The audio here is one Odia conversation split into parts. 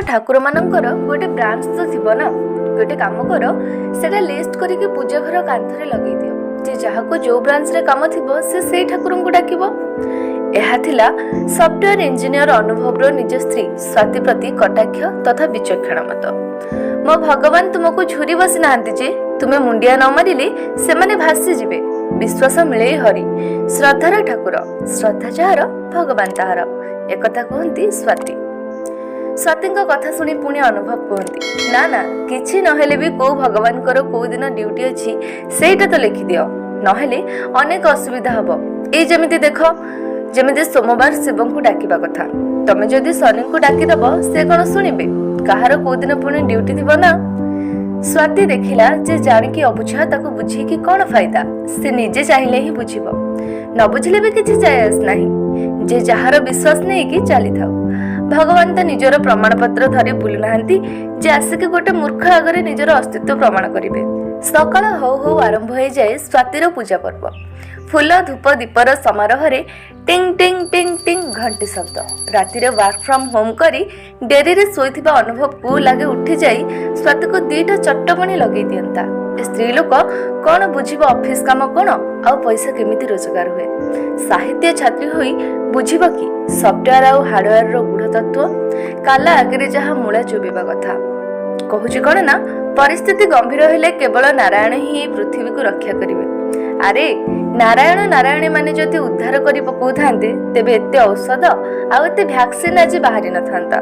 ଠାକୁରମାନଙ୍କର ଗୋଟେ ବ୍ରାଞ୍ଚ ତ ଥିବ ନା? ଗୋଟେ କାମ କର, ସେଟା ଲିଷ୍ଟ କରିକି ପୂଜା ଘର କାନ୍ଥରେ ଲଗେଇ ଦିଅ ଯେ ଯାହାକୁ ଯୋଉ ବ୍ରାଞ୍ଚରେ କାମ ଥିବ, ସେ ସେଇ ଠାକୁରଙ୍କୁ ଡାକିବ। ଏହା ଥିଲା ସଫ୍ଟୱେୟାର ଇଞ୍ଜିନିୟର ଅନୁଭବର ନିଜ ସ୍ତ୍ରୀ ସ୍ୱାତି ପ୍ରତି କଟାକ୍ଷ ତଥା ବିଚକ୍ଷଣ ମତ। ମୋ ଭଗବାନ ତୁମକୁ ଝୁରି ବସି ନାହାନ୍ତି ଯେ ତୁମେ ମୁଣ୍ଡିଆ ନ ମାରିଲେ ସେମାନେ ଭାସିଯିବେ। ବିଶ୍ୱାସ ମିଳେଇ ହରି। ଶ୍ରଦ୍ଧାର ଠାକୁର, ଶ୍ରଦ୍ଧା ଯାହାର ଭଗବାନ ତାହାର, ଏକଥା କୁହନ୍ତି ସ୍ୱାତି। ସ୍ୱାତିଙ୍କ କଥା ଶୁଣି ପୁଣି ଅନୁଭବ କୁହନ୍ତି, ନା ନା, କିଛି ନହେଲେ ବି କୋଉ ଭଗବାନଙ୍କର କୋଉ ଦିନ ଡ୍ୟୁଟି ଅଛି, ସେଇଟା ତ ଲେଖିଦିଅ। ନହେଲେ ଅନେକ ଅସୁବିଧା ହବ। ଏଇ ଯେମିତି ଦେଖ, ଯେମିତି ସୋମବାର ଶିବଙ୍କୁ ଡାକିବା କଥା, ତମେ ଯଦି ଶନିଙ୍କୁ ଡାକିଦବ, ସେ କଣ ଶୁଣିବେ? କାହାର କୋଉ ଦିନ ପୁଣି ଡ୍ୟୁଟି ଥିବ ନା? ସ୍ୱାତି ଦେଖିଲା ଯେ ଜାଣିକି ଅବୁଝା, ତାକୁ ବୁଝେଇକି କଣ ଫାଇଦା? ସେ ନିଜେ ଚାହିଁଲେ ହିଁ ବୁଝିବ, ନ ବୁଝିଲେ ବି କିଛି ଯାଏ ଆସ ନାହିଁ। ଯେ ଯାହାର ବିଶ୍ୱାସ ନେଇକି ଚାଲିଥାଉ। ଭଗବାନ ତ ନିଜର ପ୍ରମାଣପତ୍ର ଧରି ବୁଲୁନାହାନ୍ତି ଯେ ଆସିକି ଗୋଟେ ମୂର୍ଖ ଆଗରେ ନିଜର ଅସ୍ତିତ୍ୱ ପ୍ରମାଣ କରିବେ। ସକାଳ ହଉ ହଉ ଆରମ୍ଭ ହେଇଯାଏ ସ୍ୱାତିର ପୂଜା ପର୍ବ। ଫୁଲ, ଧୂପ, ଦୀପର ସମାରୋହରେ ଟିଂ ଟିଂ ଟିଂ ଟିଂ ଘଣ୍ଟି ଶବ୍ଦ। ରାତିରେ ୱାର୍କ ଫ୍ରମ୍ ହୋମ୍ କରି ଡେରିରେ ଶୋଇଥିବା ଅନୁଭବକୁ ଲାଗେ ଉଠିଯାଇ ସ୍ୱାତିକୁ ଦିଟା ଚଟକଣି ଲଗେଇ ଦିଅନ୍ତା। ଏ ସ୍ତ୍ରୀ ଲୋକ କଣ ବୁଝିବ ଅଫିସ କାମ କଣ ଆଉ ପଇସା କେମିତି ରୋଜଗାର ହୁଏ? ସାହିତ୍ୟ ଛାତ୍ରୀ ହୋଇ ବୁଝିବ କି ସଫ୍ଟୱେୟାର ଆଉ ହାର୍ଡୱେୟାରର ଗୂଢ଼ ତତ୍ତ୍ୱ? କାଲା ଆଗରେ ଯାହା ମୂଳା ଚୋବେଇବା କଥା। କହୁଛି କଣ ନା, ପରିସ୍ଥିତି ଗମ୍ଭୀର ହେଲେ କେବଳ ନାରାୟଣ ହିଁ ଏହି ପୃଥିବୀକୁ ରକ୍ଷା କରିବେ। ଆରେ, ନାରାୟଣ ନାରାୟଣୀ ମାନେ ଯଦି ଉଦ୍ଧାର କରି ପକଉଥାନ୍ତେ, ତେବେ ଏତେ ଔଷଧ ଆଉ ଏତେ ଭ୍ୟାକ୍ସିନ ଆଜି ବାହାରି ନଥାନ୍ତା।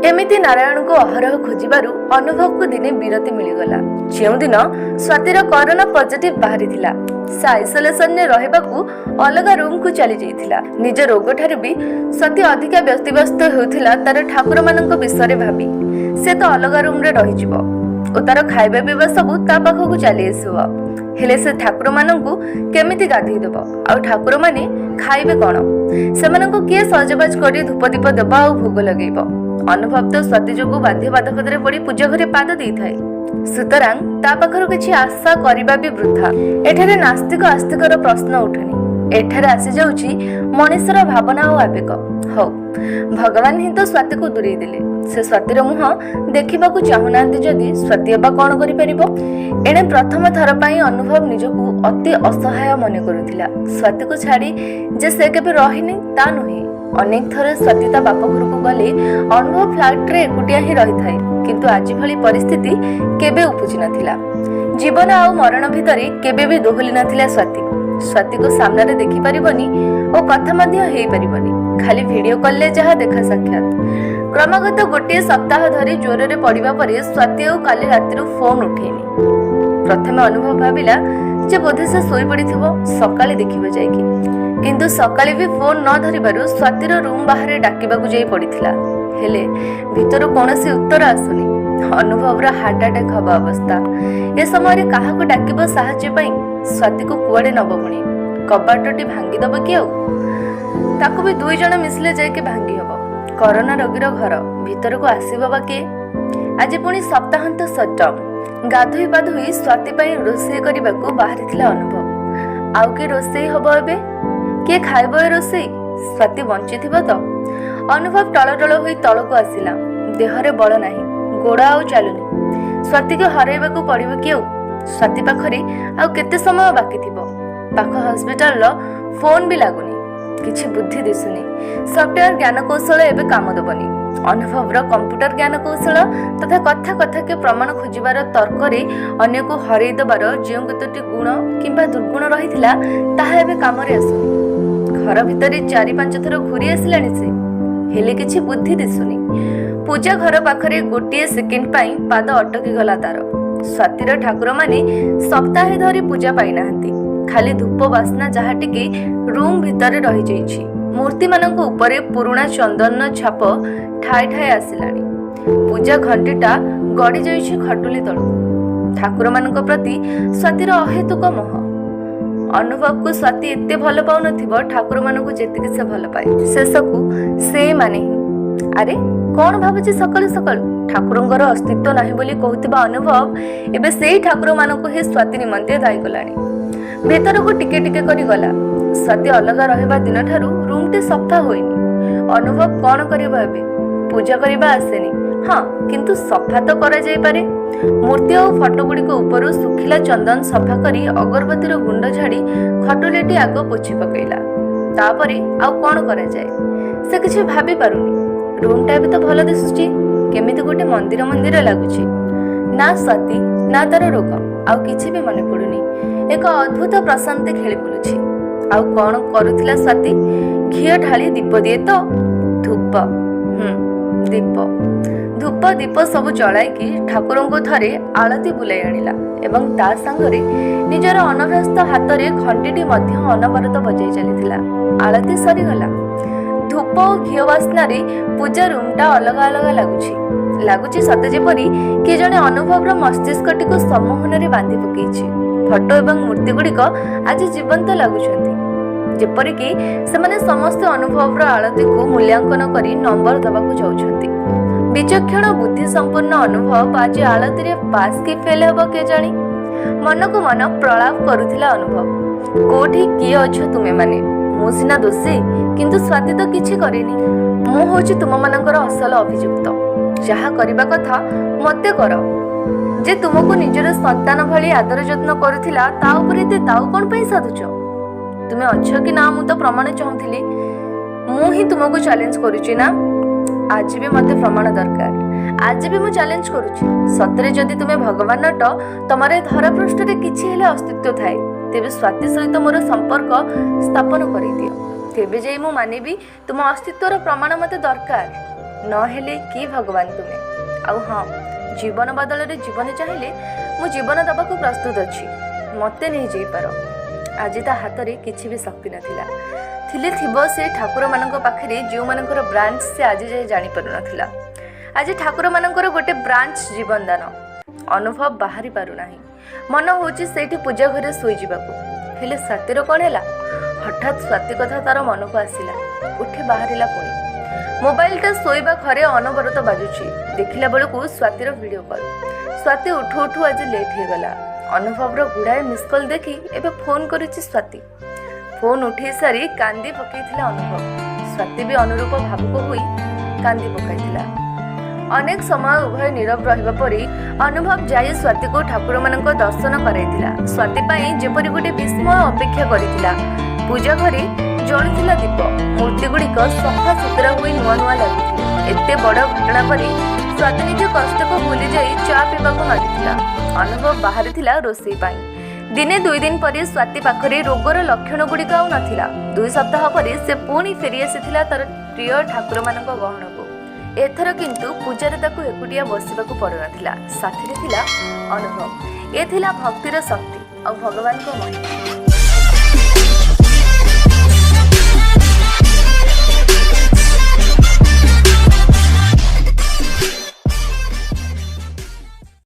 ଏମିତି ନାରାୟଣଙ୍କୁ ଅହରହ ଖୋଜିବାରୁ ଅନୁଭବକୁ ଦିନେ ବିରତି ମିଳିଗଲା, ଯେଉଁଦିନ ସ୍ୱାତିର କରୋନା ପଜିଟିଭ ବାହାରିଥିଲା। ସେ ଆଇସୋଲେସନରେ ରହିବାକୁ ଅଲଗା ରୁମକୁ ଚାଲି ଯାଇଥିଲା। ନିଜ ରୋଗଠାରୁ ବି ସ୍ୱାତି ଅଧିକା ବ୍ୟତିବ୍ୟସ୍ତ ହେଉଥିଲା ତାର ଠାକୁରମାନଙ୍କ ବିଷୟରେ ଭାବି। ସେ ତ ଅଲଗା ରୁମରେ ରହିଯିବ ଓ ତାର ଖାଇବା ପିଇବା ସବୁ ତା ପାଖକୁ ଚାଲି ଆସିବ, ହେଲେ ସେ ଠାକୁରମାନଙ୍କୁ କେମିତି ଗାଧେଇ ଦେବ? ଆଉ ଠାକୁରମାନେ ଖାଇବେ କଣ? ସେମାନଙ୍କୁ କିଏ ସଜବାଜ କରି ଧୂପ ଦୀପ ଦେବ ଆଉ ଭୋଗ ଲଗେଇବ? ଅନୁଭବ ତ ସ୍ୱାତି ଯୋଗୁଁ ବାଧ୍ୟ ବାଧକତାରେ ପଡି ପୂଜା ଘରେ ପାଦ ଦେଇଥାଏ। ସୁତରାଂ ତା ପାଖରୁ କିଛି ଆଶା କରିବା ବି ବୃଥା। ଏଠାରେ ନାସ୍ତିକ ଆସ୍ତିକର ପ୍ରଶ୍ନ ଉଠୁନି। ଏଠାରେ ଆସିଯାଉଛି ମଣିଷର ଭାବନା ଆଉ ଆବେଗ। ହଉ, ଭଗବାନ ହିଁ ତ ସ୍ୱାତିକୁ ଦୂରେଇ ଦେଲେ। ସେ ସ୍ୱାତିର ମୁହଁ ଦେଖିବାକୁ ଚାହୁଁନାହାନ୍ତି ଯଦି, ସ୍ୱାତି ଅବା କଣ କରିପାରିବ? ଏଣେ ପ୍ରଥମ ଥର ପାଇଁ ଅନୁଭବ ନିଜକୁ ଅତି ଅସହାୟ ମନେ କରୁଥିଲା। ସ୍ୱାତିକୁ ଛାଡି ଯେ ସେ କେବେ ରହିନି ତା ନୁହେଁ। ଅନେକ ଥର ସ୍ୱାତି ତା ବାପ ଘରକୁ ଗଲେ ଅନୁଭବ ଫ୍ଲାଟରେ ଏକୁଟିଆ ହିଁ ରହିଥାଏ। କିନ୍ତୁ ଆଜି ଭଳି ପରିସ୍ଥିତି କେବେ ଉପୁଜି ନଥିଲା। ଜୀବନ ଆଉ ମରଣ ଭିତରେ କେବେ ବି ଦୋହଲି ନଥିଲା ସ୍ୱାତି। ସ୍ୱାତିକୁ ସାମ୍ନାରେ ଦେଖିପାରିବନି ଓ କଥା ମଧ୍ୟ ହେଇପାରିବନି, ଖାଲି ଭିଡିଓ କଲରେ ଯାହା ଦେଖା ସାକ୍ଷାତ। କ୍ରମାଗତ ଗୋଟିଏ ସପ୍ତାହ ଧରି ଜ୍ୱରରେ ପଡ଼ିବା ପରେ ସ୍ୱାତି ଆଉ କାଲି ରାତିରୁ ଫୋନ୍ ଉଠେଇନି। ପ୍ରଥମେ ଅନୁଭବ ଭାବିଲା ଯେ ବୋଧେ ସେ ଶୋଇପଡ଼ିଥିବ, ସକାଳେ ଦେଖିବ ଯାଇକି। କିନ୍ତୁ ସକାଳେ ବି ଫୋନ୍ ନ ଧରିବାରୁ ସ୍ୱାତିର ରୁମ୍ ବାହାରେ ଡାକିବାକୁ ଯାଇ ପଡ଼ିଥିଲା। ହେଲେ ଭିତରୁ କୌଣସି ଉତ୍ତର ଆସୁନି। ଅନୁଭବର ହାର୍ଟ ଆଟାକ୍ ହବା ଅବସ୍ଥା। ଏ ସମୟରେ କାହାକୁ ଡାକିବ ସାହାଯ୍ୟ ପାଇଁ? ସ୍ୱାତିକୁ କୁଆଡ଼େ ନବ ପୁଣି? କବାଟଟି ଭାଙ୍ଗିଦବ କି ଆଉ? ତାକୁ ବି ଦୁଇ ଜଣ ମିଶିଲେ ଯାଇକି ଭାଙ୍ଗି ହବ। କରୋନା ରୋଗୀର ଘର ଭିତରକୁ ଆସିବ ବା କିଏ? ଆଜି ପୁଣି ସପ୍ତାହାନ୍ତ ସଟଡାଉନ। ଗାଧୋଇ ପାଧୋଇ ସ୍ୱାତି ପାଇଁ ରୋଷେଇ କରିବାକୁ ବାହାରିଥିଲା ଅନୁଭବ। ଆଉ କି ରୋଷେଇ ହବ ଏବେ? କିଏ ଖାଇବ ଏ ରୋଷେଇ? ସ୍ୱାତି ବଞ୍ଚିଥିବ ତ? ଅନୁଭବ ଟଳଟଳ ହୋଇ ତଳକୁ ଆସିଲା। ଦେହରେ ବଳ ନାହିଁ, ଗୋଡ଼ ଆଉ ଚାଲୁନି। ସ୍ୱାତିକୁ ହରାଇବାକୁ ପଡ଼ିବ କି ଆଉ? ସ୍ୱାତି ପାଖରେ ଆଉ କେତେ ସମୟ ବାକି ଥିବ? ପାଖ ହସ୍ପିଟାଲର ଫୋନ୍ ବି ଲାଗୁନି। କିଛି ବୁଦ୍ଧି ଦିଶୁନି। ସଫ୍ଟୱେୟାର ଜ୍ଞାନକୌଶଳ ଏବେ କାମ ଦବନି। ଅନୁଭବର କମ୍ପ୍ୟୁଟର ଜ୍ଞାନକୌଶଳ ତଥା କଥା କଥାକେ ପ୍ରମାଣ ଖୋଜିବାର ତର୍କରେ ଅନ୍ୟକୁ ହରେଇ ଦେବାର ଯେଉଁ କେତୋଟି ଗୁଣ କିମ୍ବା ଦୁର୍ଗୁଣ ରହିଥିଲା, ତାହା ଏବେ କାମରେ ଆସୁନି। ଘର ଭିତରେ ଚାରି ପାଞ୍ଚ ଥର ଘୁରି ଆସିଲାଣି ସେ, ହେଲେ କିଛି ବୁଦ୍ଧି ଦିଶୁନି। ପୂଜା ଘର ପାଖରେ ଗୋଟିଏ ସେକେଣ୍ଡ ପାଇଁ ପାଦ ଅଟକି ଗଲା ତାର। ସ୍ୱାତିର ଠାକୁରମାନେ ସପ୍ତାହେ ଧରି ପୂଜା ପାଇନାହାନ୍ତି। ଖାଲି ଧୂପ ବାସ୍ନା ଯାହା ଟିକେ ରୁମ୍ ଭିତରେ ରହିଯାଇଛି। ମୂର୍ତ୍ତିମାନଙ୍କ ଉପରେ ପୁରୁଣା ଚନ୍ଦନର ଛାପ ଠାଏ ଠାଏ ଆସିଲାଣି। ପୂଜା ଘଣ୍ଟିଟା ଗଡ଼ି ଯାଇଛି ଖଟୁଲି ତଳକୁ। ଠାକୁରମାନଙ୍କ ପ୍ରତି ସ୍ୱାତିର ଅହେତୁକ ମୋହ। ଅନୁଭବକୁ ସ୍ୱାତି ଏତେ ଭଲ ପାଉନଥିବ ଠାକୁରମାନଙ୍କୁ ଯେତିକି ସେ ଭଲ ପାଏ। ଶେଷକୁ ସେମାନେ ହିଁ। ଆରେ, କଣ ଭାବୁଛି ସକାଳୁ ସକାଳୁ? ଠାକୁରଙ୍କର ଅସ୍ତିତ୍ୱ ନାହିଁ ବୋଲି କହୁଥିବା ଅନୁଭବ ଏବେ ସେଇ ଠାକୁରମାନଙ୍କୁ ହିଁ ସ୍ୱାତି ନିମନ୍ତେ ଦାୟୀ କଲାଣି। ଭିତରକୁ ଟିକେ ଟିକେ କରି ଗଲା। ସ୍ୱାତି ଅଲଗା ରହିବା ଦିନଠାରୁ ରୁମଟି ସଫା ହୋଇନି। ଅନୁଭବ କଣ କରିବ ଏବେ? ପୂଜା କରିବା ଆସେନି। ହଁ, କିନ୍ତୁ ସଫା ତ କରାଯାଇପାରେ। ମୂର୍ତ୍ତି ଆଉ ଫଟୋଗୁଡ଼ିକ ଉପରୁ ଶୁଖିଲା ଚନ୍ଦନ ସଫା କରି ଅଗରବତୀର ଗୁଣ୍ଡ ଝାଡ଼ି ଖଟୁଲିଟି ଆଗ ପୋଛି ପକେଇଲା। ତାପରେ ଆଉ କ'ଣ କରାଯାଏ ସେ କିଛି ଭାବି ପାରୁନି। ରୁମ୍ଟା ଏବେ ତ ଭଲ ଦିଶୁଛି, କେମିତି ଗୋଟେ ମନ୍ଦିର ମନ୍ଦିର ଲାଗୁଛି। ନା ସ୍ୱାତି, ନା ତାର ରୋଗ, ଆଉ କିଛି ବି ମନେ ପଡୁନି। ଏକ ଅଦ୍ଭୁତ ପ୍ରଶାନ୍ତି ଖେଳି ବୁଲୁଛି। ଆଉ କ'ଣ କରୁଥିଲା ସ୍ୱାତି? ଘିଅ ଢାଳି ଦୀପ ଦିଏ ତ? ଧୂପ, ଦୀପ, ଧୂପ, ଦୀପ ସବୁ ଜଳାଇକି ଠାକୁରଙ୍କୁ ଥରେ ଆଳତି ବୁଲାଇ ଆଣିଲା ଏବଂ ତା ସାଙ୍ଗରେ ନିଜର ଅନଭ୍ୟସ୍ତ ହାତରେ ଘଣ୍ଟିଟି ମଧ୍ୟ ଅନବରତ ବଜାଇ ଚାଲିଥିଲା। ଆଳତି ସରିଗଲା। ଧୂପ ଓ ଘିଅ ବାସ୍ନାରେ ପୂଜା ରୁମ୍ଟା ଅଲଗା ଅଲଗା ଲାଗୁଛି। ଲାଗୁଛି ସତେ ଯେପରି କିଏ ଜଣେ ଅନୁଭବର ମସ୍ତିଷ୍କଟିକୁ ସମ୍ମୋହନରେ ବାନ୍ଧି ପକେଇଛି। ଫଟୋ ଏବଂ ମୂର୍ତ୍ତିଗୁଡ଼ିକ ଆଜି ଜୀବନ୍ତ ଲାଗୁଛନ୍ତି, ଯେପରିକି ସେମାନେ ସମସ୍ତେ ଅନୁଭବର ଆଳତିକୁ ମୂଲ୍ୟାଙ୍କନ କରି ନମ୍ବର ଦେବାକୁ ଯାଉଛନ୍ତି। ବିଚକ୍ଷଣ ବୁଦ୍ଧି ସମ୍ପନ୍ନ ଅନୁଭବ ଆଜି ଆଳତିରେ ପାସ୍ କି ଫେଲ୍ ହେବ କେଜାଣି? ମନକୁ ମନ ପ୍ରଳାପ କରୁଥିଲା ଅନୁଭବ। କୋଉଠି କିଏ ଅଛ ତୁମେମାନେ? ମୁଁ ସିନା ଦୋଷୀ, କିନ୍ତୁ ସ୍ୱାତି ତ କିଛି କରିନି। ମୁଁ ହେଉଛି ତୁମମାନଙ୍କର ଅସଲ ଅଭିଯୁକ୍ତ। ଯାହା କରିବା କଥା ମତେ କର। ଯେ ତୁମକୁ ନିଜର ସନ୍ତାନ ଭଳି ଆଦର ଯତ୍ନ କରୁଥିଲା, ତା ଉପରେ ଏତେ ଦାଉ କ'ଣ ପାଇଁ ସାଧୁଛ? ତୁମେ ଅଛ କି ନା, ମୁଁ ତ ପ୍ରମାଣ ଚାହୁଁଥିଲି। ମୁଁ ହିଁ ତୁମକୁ ଚ୍ୟାଲେଞ୍ଜ କରୁଛି ନା? ଆଜି ବି ମତେ ପ୍ରମାଣ ଦରକାର। ଆଜି ବି ମୁଁ ଚ୍ୟାଲେଞ୍ଜ କରୁଛି। ସତରେ ଯଦି ତୁମେ ଭଗବାନ ଅଟ, ତମର ଏ ଧରାପୃଷ୍ଠରେ କିଛି ହେଲେ ଅସ୍ତିତ୍ୱ ଥାଏ, ତେବେ ସ୍ୱାତି ସହିତ ମୋର ସମ୍ପର୍କ ସ୍ଥାପନ କରିଦିଅ। ତେବେ ଯାଇ ମୁଁ ମାନିବି ତୁମ ଅସ୍ତିତ୍ୱର ପ୍ରମାଣ ମତେ ଦରକାର। ନହେଲେ କି ଭଗବାନ ତୁମେ? ଆଉ ହଁ, ଜୀବନ ବଦଳରେ ଜୀବନ ଚାହିଁଲେ ମୁଁ ଜୀବନ ଦେବାକୁ ପ୍ରସ୍ତୁତ ଅଛି। ମତେ ନେଇଯାଇପାର। ଆଜି ତା ହାତରେ କିଛି ବି ଶକ୍ତି ନଥିଲା। ଥିଲେ ଥିବ ସେ ଠାକୁରମାନଙ୍କ ପାଖରେ, ଯେଉଁମାନଙ୍କର ବ୍ରାଞ୍ଚ ସେ ଆଜି ଯାଏ ଜାଣିପାରୁନଥିଲା। ଆଜି ଠାକୁରମାନଙ୍କର ଗୋଟେ ବ୍ରାଞ୍ଚ ଜୀବନଦାନ। ଅନୁଭବ ବାହାରି ପାରୁନାହିଁ। ମନ ହେଉଛି ସେଇଠି ପୂଜା ଘରେ ଶୋଇଯିବାକୁ। ହେଲେ ସ୍ୱାତିର କ'ଣ ହେଲା? ହଠାତ୍ ସ୍ୱାତି କଥା ତାର ମନକୁ ଆସିଲା। ଉଠି ବାହାରିଲା ପୁଣି। ମୋବାଇଲଟା ଶୋଇବା ଘରେ ଅନବରତ ବାଜୁଛି। ଦେଖିଲା ବେଳକୁ ସ୍ୱାତିର ଭିଡ଼ିଓ କଲ୍। ସ୍ୱାତି ଉଠୁ ଉଠୁ ଆଜି ଲେଟ୍ ହେଇଗଲା। ଅନୁଭବର ଗୁଡ଼ାଏ ମିସ୍ କଲ୍ ଦେଖି ଏବେ ଫୋନ୍ କରୁଛି ସ୍ୱାତି। ଫୋନ୍ ଉଠେଇ ସାରି କାନ୍ଦି ପକେଇଥିଲା ଅନୁଭବ। ସ୍ୱାତି ବି ଅନୁରୂପ ଭାବୁକ ହୋଇ କାନ୍ଦି ପକାଇଥିଲା। ଅନେକ ସମୟ ଉଭୟ ନୀରବ ରହିବା ପରେ ଅନୁଭବ ଯାଇ ସ୍ୱାତିକୁ ଠାକୁରମାନଙ୍କ ଦର୍ଶନ କରାଇଥିଲା। ସ୍ୱାତି ପାଇଁ ଯେପରି ଗୋଟେ ବିସ୍ମୟ ଅପେକ୍ଷା କରିଥିଲା। ପୂଜା ଘରେ ଜଳୁଥିଲା ଦୀପ। ମୂର୍ତ୍ତିଗୁଡ଼ିକ ସଫା ସୁତୁରା ହୋଇ ନୂଆ ନୂଆ ଲାଗୁଥିଲେ। ଏତେ ବଡ଼ ଘଟଣା ପରେ ସ୍ୱାତି ନିଜ କଷ୍ଟକୁ ଭୁଲି ଯାଇ ଚା ପିଇବାକୁ ମାଗିଥିଲା। ଅନୁଭବ ବାହାରିଥିଲା ରୋଷେଇ ପାଇଁ। ଦିନେ ଦୁଇ ଦିନ ପରେ ସ୍ୱାତି ପାଖରେ ରୋଗର ଲକ୍ଷଣ ଗୁଡ଼ିକ ଆଉ ନଥିଲା। 2 ସପ୍ତାହ ପରେ ସେ ପୁଣି ଫେରି ଆସିଥିଲା ତାର ପ୍ରିୟ ଠାକୁରମାନଙ୍କ ଗହଣକୁ। ଏଥର କିନ୍ତୁ ପୂଜାରେ ତାକୁ ଏକୁଟିଆ ବସିବାକୁ ପଡୁନଥିଲା। ସାଥିରେ ଥିଲା ଅନୁଭବ। ଏ ଥିଲା ଭକ୍ତିର ଶକ୍ତି ଆଉ ଭଗବାନଙ୍କ ମହିମା।